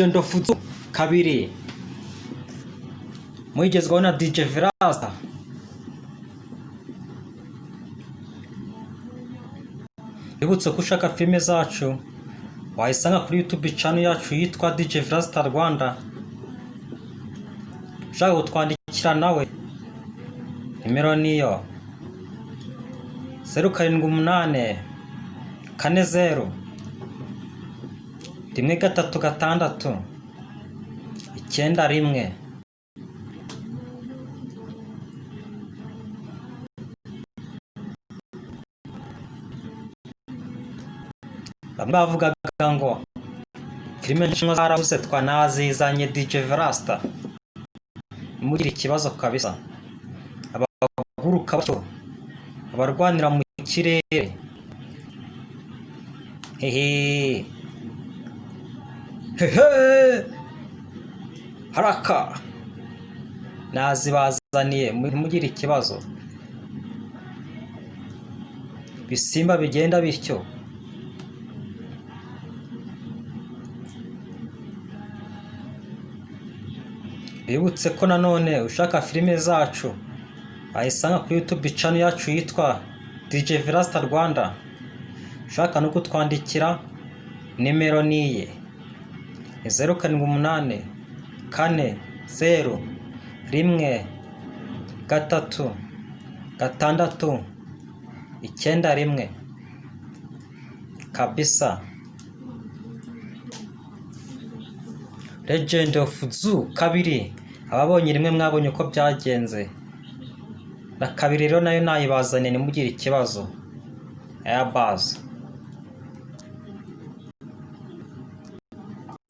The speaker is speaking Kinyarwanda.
Legend of Zoo 2, muyigezwaho na DJ Virasta. Bibutse ko ushaka filime zacu wayisanga kuri YouTube channel yacu yitwa DJ Virasta Rwanda. Ushaka kutwandikira nawe, nimero niyo 0784013691. Bamwe bavugaga ngo filime nshinwa zarabuze, twanazizanye. DJ Verasta, mugire ikibazo kabisa. Abaguruka batyo, abarwanira mu kirere, hehe hehe, haraka nazibazaniye, ntimugire ikibazo. Ibisimba bigenda bityo. Bibutse ko nanone ushaka filime zacu wayisanga kuri YouTube channel yacu yitwa DJ Verasta Rwanda. Ushaka no kutwandikira, nimero niye ni 0784013691 kabisa. Legend of Zoo 2, ababonye rimwe mwabonye uko byagenze, na kabiri rero nayo nayibazaniye, ntimugire ikibazo. Airbus.